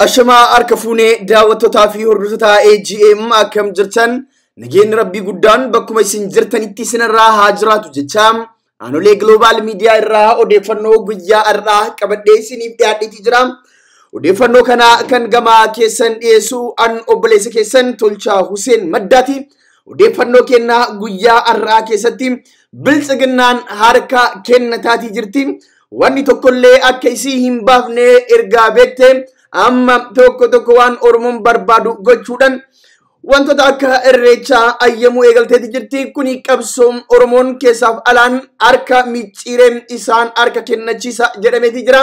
Ashamaa harka fuunee daawwattootaa fi hordoftoota AGM akkam jirtan, nageenyi rabbii guddaan bakkuma isin jirtanitti isinirraa haa jiraatu jecha Aanolee Global Media irraa odeeffannoo guyyaa har'aa qabadhee isiniif dhiyaadheetii jira. Odeeffannoo kana kan gamaa keessan dhiyeessu an obboleessa keessan Tolchaa Hussein Maddaati. Odeeffannoo kennaa guyyaa har'aa keessatti biltsiginnaan harka kennataatii jirti. Wanni tokkollee akka isii hin baafne ergaa beekte amma tokko tokko waan Oromoon barbaadu gochuudhaan wantoota akka irreechaa ayyamuu eegalteeti jirti. Kuni qabsoon Oromoon keessaaf alaan harka micciiree isaan harka kennachiisa jedhameeti jira.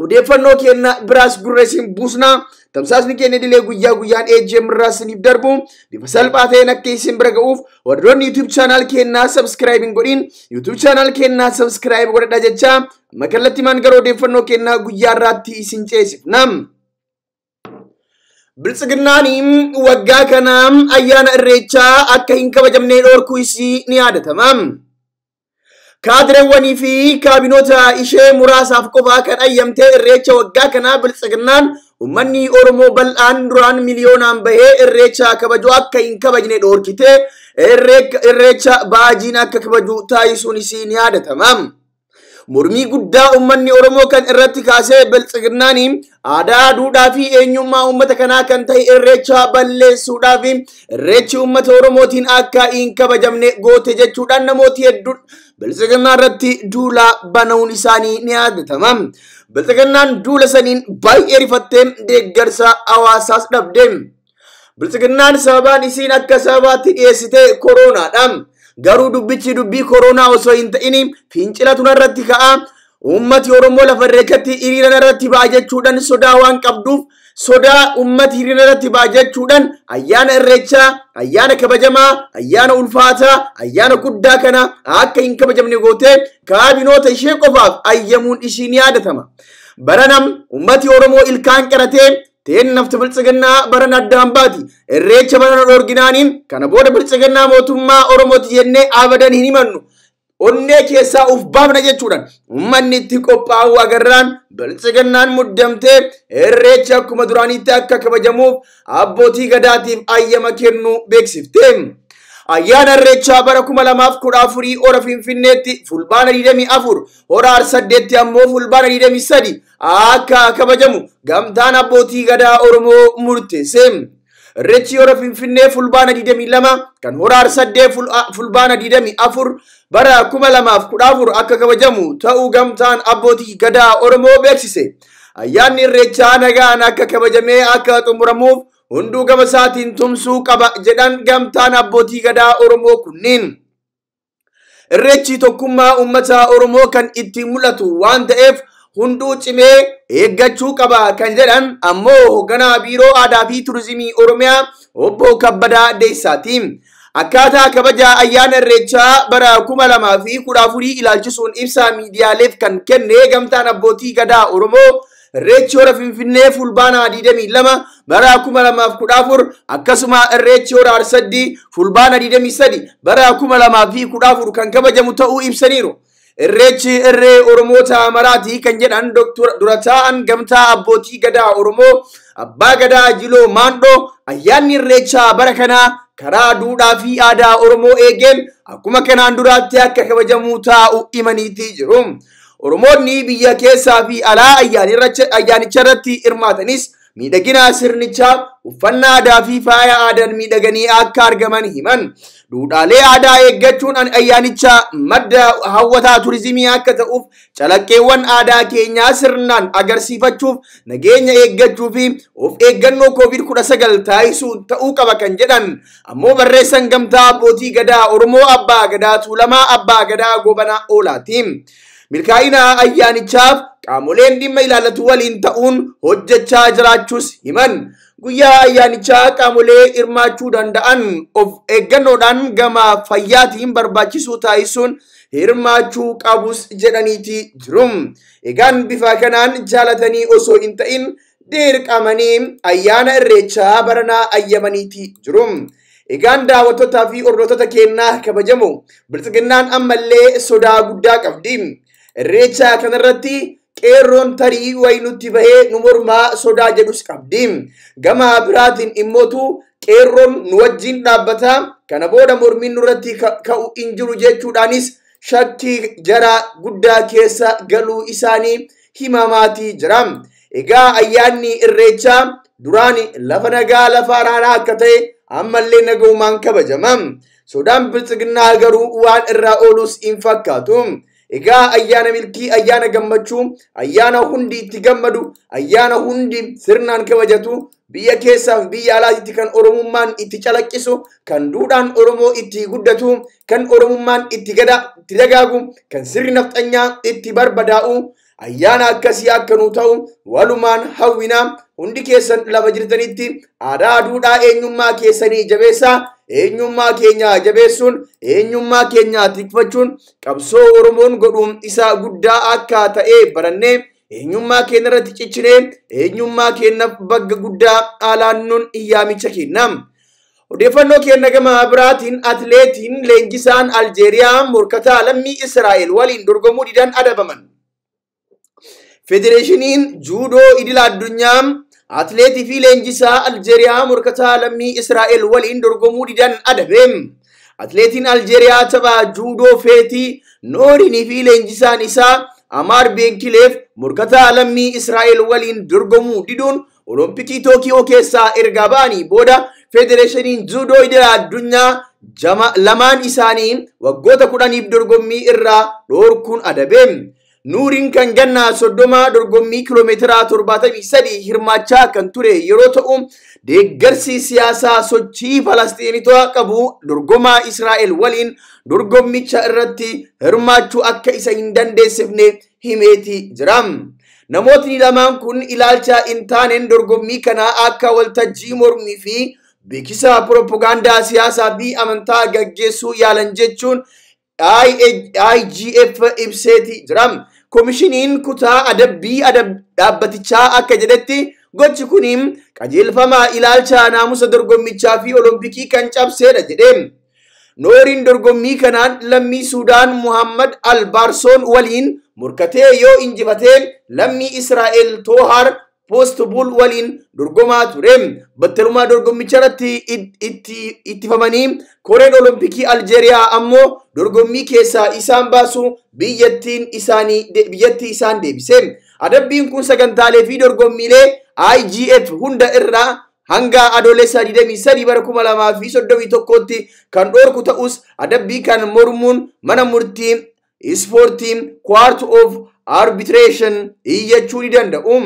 Odeeffannoo kenna biraas gurra isin buusna. Tamsaasni keenya idilee guyyaa guyyaan AGM irraa isiniif darbu bifa salphaa ta'een akka isin bira ga'uuf warroonni YouTube channel keenyaa subscribe hin godhin YouTube channel keenyaa subscribe godhadhaa jecha amma kallattiimaan gara odeeffannoo keenyaa guyyaa irraatti isin ceesifna. Biltsiginnaan waggaa kana ayyaana irreechaa akka hin kabajamne dhorkuu isii ni yaadatama. Kaadireewwanii fi kaabinoota ishee muraasaaf qofaa kan ayyamtee irreecha waggaa kanaa biltsiginnaan uummanni Oromoo bal'aan duraan miliyoonaan bahee irreecha kabaju akka hin kabajne dhorkitee irreecha baajiin akka kabaju taasisuun isii ni yaadatama. Mormii guddaa uummanni Oromoo kan irratti kaasee biltsiginnaan aadaa, duudhaa fi eenyummaa uummata kanaa kan ta'e irreecha balleessuudhaaf irreechi uummata Oromootiin akka hin kabajamne goote jechuudhaan namooti hedduun biltsiginnaa irratti duula banuun isaanii ni yaadatama. Biltsiginnaan duula saniin baay'ee rifattee deeggarsa hawaasaas dhabde. Biltsiginnaan sababaan isiin akka sababaatti dhiyeessite koroonaadha. Garuu dubbichi dubbii koronaa osoo hin ta'in fincila tunarratti ka'a. Uummati Oromoo lafa irreechatti hiriira irratti ba'a jechuudhaan sodaa waan qabduuf sodaa uummati hiriira irratti ba'a jechuudhaan ayyaana irreechaa, ayyaana kabajamaa, ayyaana ulfaataa, ayyaana guddaa kana akka hin kabajamne gootee kaabinoota ishee qofaaf ayyamuun ishii ni yaadatama. Baranam uummati Oromoo ilkaan qaratee teen nafti biltsiginnaa barana addaan baati. Irreecha barana dhorginaaniin kana booda biltsiginnaa mootummaa Oromooti jennee abadan hin himannu. Onnee keessaa uf baafna jechuudhaan uummanni itti qophaa'u agarraan biltsiginnaan muddamtee irreecha akkuma duraaniitti akka kabajamuuf abbootii gadaatiif ayyama kennuu beeksifte. Ayyaana irreechaa bara 2014 hora Finfinneetti fulbaana 24, hora Arsaddeetti ammoo fulbaana 23 akka kabajamu gamtaan abbootii gadaa Oromoo murteesse. Irreechi hora Finfinnee fulbaana 22 kan hora Arsaddee fulbaana 24 bara 2014 akka kabajamu ta'uu gamtaan abbootii gadaa Oromoo beeksise. Ayyaanni irreechaa nagaan akka kabajamee akka xumuramuuf hunduu gama isaatiin tumsuu qaba jedhan gamtaan abbootii gadaa Oromoo kunniin. Irreechi tokkummaa uummata Oromoo kan ittiin mul'atu waan ta'eef hunduu cimee eeggachuu qaba kan jedhan ammoo hoogganaa biiroo aadaa fi turizimii Oromiyaa obbo Kabbadaa Deessaati. Akkaataa kabaja ayyaana irreechaa bara 2014 ilaalchisuun ibsa miidiyaaleef kan kenne gamtaan abbootii gadaa Oromoo irreechi hora Finfinnee fulbaana 22 bara 2014 akkasuma irreechi hora Arsaddii fulbaana 23 bara 2014 kan kabajamu ta'uu ibsaniiru. Irreechi irree Oromoota maraati kan jedhan dura taa'an gamtaa abbootii gadaa Oromoo Abbaa Gadaa Jiloo Maandhoo ayyaanni irreechaa bara kanaa karaa duudhaa fi aadaa Oromoo eegeen akkuma kanaan duraatti akka kabajamu taa'u himaniitii jiru. Oromoonni biyya keessaa fi alaa ayyaanicha irratti hirmaatanis miidhagina sirnichaa uffannaa aadaa fi faaya aadaan miidhaganii akka argaman himan. Duudhaalee aadaa eeggachuun ayyaanicha madda hawwataa turizimii akka ta'uuf calaqqeewwan aadaa keenyaa sirnaan agarsiifachuuf nageenya eeggachuu fi of eeggannoo COVID-19 taasisuun ta'uu qaba kan jedhan ammoo barreessan gamtaa abbootii gadaa Oromoo Abbaa Gadaa Tuulamaa Abbaa Gadaa Gobanaa Oolaati. Milkaa'ina ayyaanichaaf qaamoleen dhimma ilaallatu waliin ta'uun hojjechaa jiraachuus himan. Guyyaa ayyaanichaa qaamolee hirmaachuu danda'an of eeggannoodhaan gama fayyaatiin barbaachisuu taasisuun hirmaachuu qabus jedhaniiti jiru. Egaan bifa kanaan jaalatanii osoo hin ta'in dirqamanii ayyaana irreechaa baranaa ayyamaniiti jiru. Egaan daawwattootaa fi hordoftoota keenyaa kabajamoo biltsiginnaan ammallee sodaa guddaa qabdi. Irreecha kanarratti Qeerroon tarii wayi nutti bahee nu mormaa sodaa jedhus qabdi. Gama biraatiin immootu qeerroon nu wajjin dhaabbata, kana booda mormiin nurratti ka'u hin jiru jechuudhaanis shakkii jara guddaa keessa galuu isaanii himamaatii jira. Egaa ayyaanni Irreechaa duraan lafa nagaa lafa araaraa akka ta'e ammallee nagaumaan kabajama. Sodaan biltsiginnaa garuu waan irraa oolus hin fakkaatu. Egaa ayyaana milkii, ayyaana gammachuu, ayyaana hundi itti gammadu, ayyaana hundi sirnaan kabajatu, biyya keessaaf biyya alaatti kan Oromummaan itti calaqqisu, kan duudhaan Oromoo itti guddatu, kan Oromummaan itti dagaagu, kan sirni nafxanyaa itti barbadaa'u, ayyaana akkasii akka nuu ta'u walumaan hawwina. Hundi keessan lafa jirtanitti aadaa duudhaa eenyummaa keessanii jabeessaa. Eenyummaa keenya jabeessuun, eenyummaa keenya tikfachuun qabsoo Oromoon godhuun isa guddaa akka ta'e barannee eenyummaa keenya irratti ciccinee eenyummaa keenya bakka guddaa alaannuun yaamicha kenna. Odeeffannoo keenya gama biraatiin atileetiin leenjisaan Aljeeriyaa morkataa lammii Israa'el waliin dorgomuu didan adabaman. Federeeshiniin juudoo idil addunyaa atileetii fi leenjisaa Aljeeriyaa morkataa lammii Israa'el waliin dorgomuu didan adabe. Atileetiin Aljeeriyaa tapha juudoo feetii Noorinii fi leenjisaan isaa Amaar Beenkileef morkataa lammii Israa'el waliin dorgomuu diduun Olompikii Tookiyoo keessaa erga ba'anii booda Federeeshiniin juudoo idil addunyaa lamaan isaanii waggoota 10 dorgommii irraa dhorkuun adabe. Nuuriin kan gannaa 30 dorgommii kiiloomeetira 73 hirmaachaa kan ture yeroo ta'u, deeggarsi siyaasaa sochii Falasxiinota qabu dorgomaa Israa'el waliin dorgommicha irratti hirmaachuu akka isa hin dandeessifne himeeti jira. Namootni lamaan kun ilaalcha hin taaneen dorgommii kana akka waltajjii mormii fi beeksisa piroopagaandaa siyaasaa fi amantaa gaggeessuu yaalan jechuun IGF ibseeti jira. Komishiniin kutaa adabbii dhaabbatichaa akka jedhetti gochi kun qajeelfama ilaalcha naamusa dorgommichaa fi Olompikii kan cabseedha jedhe. Nooriin dorgommii kanaan lammii Suudaan Muhammad Albaarsoon waliin morkatee yoo injifatee lammii Israa'el Toohar Poostbuul waliin dorgomaa ture. Battalummaa dorgommicha irratti ittifamanii koreen Olompikii Aljeeriyaa ammoo dorgommii keessaa isaan baasu biyyattii isaan deebise. Adabbiin kun sagantaalee fi dorgommiilee IGF hunda irraa hanga adoolessa 23 bara 2031tti kan dhorku ta'us adabbii kan mormuun mana murtii ispoortii Court of Arbitration iyyachuu ni danda'u.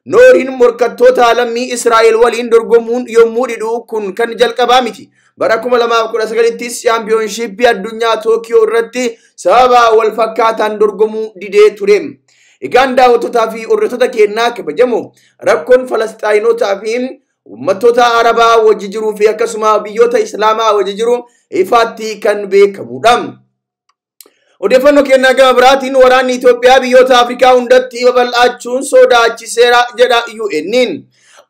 Nooriin morkattoota lammii Israa'el waliin dorgomuun yommuu didhu kun kan jalqabaa miti. Bara 2019ttis chaampiyoonshiippii addunyaa Tookiyoo irratti sababa wal fakkaataan dorgomuu didee ture. Egaan daawwattootaa fi hordoftoota keenyaa kabajamoo, rakkoon Falasxiinotaa fi uummattoota Arabaa wajji jiruu fi akkasuma biyyoota Islaamaa wajji jiru ifaatti kan beekamudha. Odeeffannoo keenyaa gama biraatiin waraanni Itoophiyaa biyyoota Afrikaa hundatti babal'achuun sodaachiseera jedha UN'n.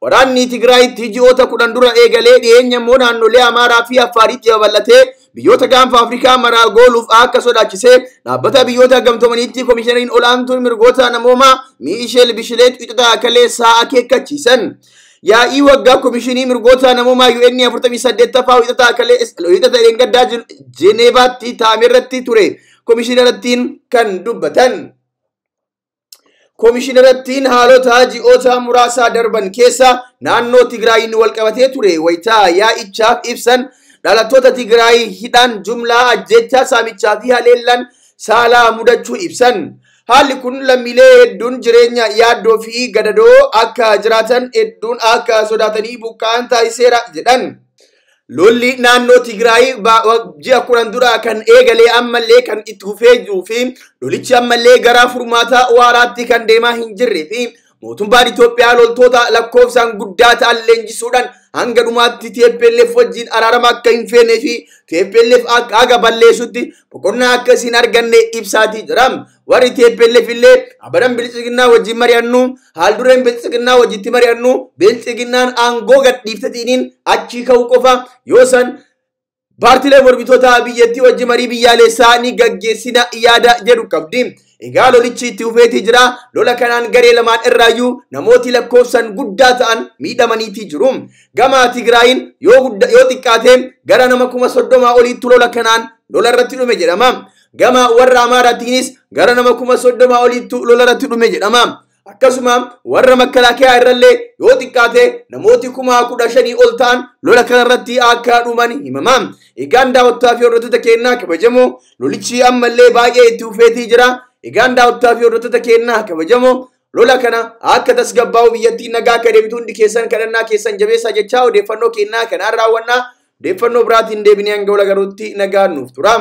Waraanni Tigraayitti ji'oota 10 dura eegalee dhiyeenya immoo naannolee Amaaraa fi Affaaritti babal'atee biyyoota gaanfa Afrikaa maraa gooluuf akka sodaachisee dhaabbata biyyoota gamtoomaniitti komishinariin olaantuun mirgoota namoomaa Miisheel Bishileet Wixataa kaleessaa akeekkachiisan. Yaa'ii waggaa komishinii mirgoota namoomaa UN 48ffaa Wixata dheengaddaa Jeneevaatti taa'ame irratti ture. Komishinerattiin kan dubbatan. Komishinerattiin haalota ji'oota muraasaa darban keessa naannoo Tigraayin wal qabatee ture wayitaa yaa'ichaaf ibsan dhalattoota Tigraay hidhaan jumlaa ajjechaa saamichaa fi haleellan saalaa mudachuu ibsan. Haalli kun lammiilee hedduun jireenya yaaddoo fi gadadoo akka jiraatan hedduun akka sodaatanii buqqa'an taasiseera jedhan. Lolli naannoo Tigraay ji'a 10 dura kan eegalee ammallee kan itti fufee jiruu fi lolichi ammallee gara furmaata waaraatti kan deemaa hin jirree fi mootummaan Itoophiyaa loltoota lakkoofsaan guddaa ta'an leenjisuudhaan hanga dhumaatti TPLF wajjin araarama akka hin feene fi TPLF akka balleessutti boqonnaa akka isin arganne ibsaatii jira. Warri TPLF illee abadan biltsiginnaa wajjin mari'annu, haal dureen biltsiginnaa wajjitti mari'annu, biltsiginnaan aangoo gadhiiftatiniin achii ka'uu qofa yoo san paartiilee mormitoota biyyattii wajjin marii biyyaalessaa ni gaggeessina yaada jedhu qabdi. Egaa lolichi itti fufeetii jira. Lola kanaan garee lamaan irraayyuu namooti lakkoofsan guddaa ta'an miidhamaniitii jiru. Gama Tigraayin yoo xiqqaate gara nama 30,000 oliitti lola kanaan lola irratti dhume jedhama. Gama warra Amaaraatiinis gara nama 30,000 oliitti lola irratti dhume jedhama. Akkasuma warra makalaakiyaa irrallee yoo xiqqaate namooti 15,000 ol ta'an lola kanarratti akka dhuman himama. Egaan daawwattoota fi hordoftoota keenyaa kabajamoo, lolichi ammallee baay'ee itti fufeetii jira. Egaan daawwattoota fi hordoftoota keenyaa kabajamoo, lola kana akka tasgabbaa'u, biyyattiin nagaa akka deebitu hundi keessan kadhannaa keessan jabeessaa jechaa odeeffannoo keenyaa kanaan raawwannaa. Odeeffannoo biraatiin deebinee hanga wal agaruutti nagaan nuuf tura.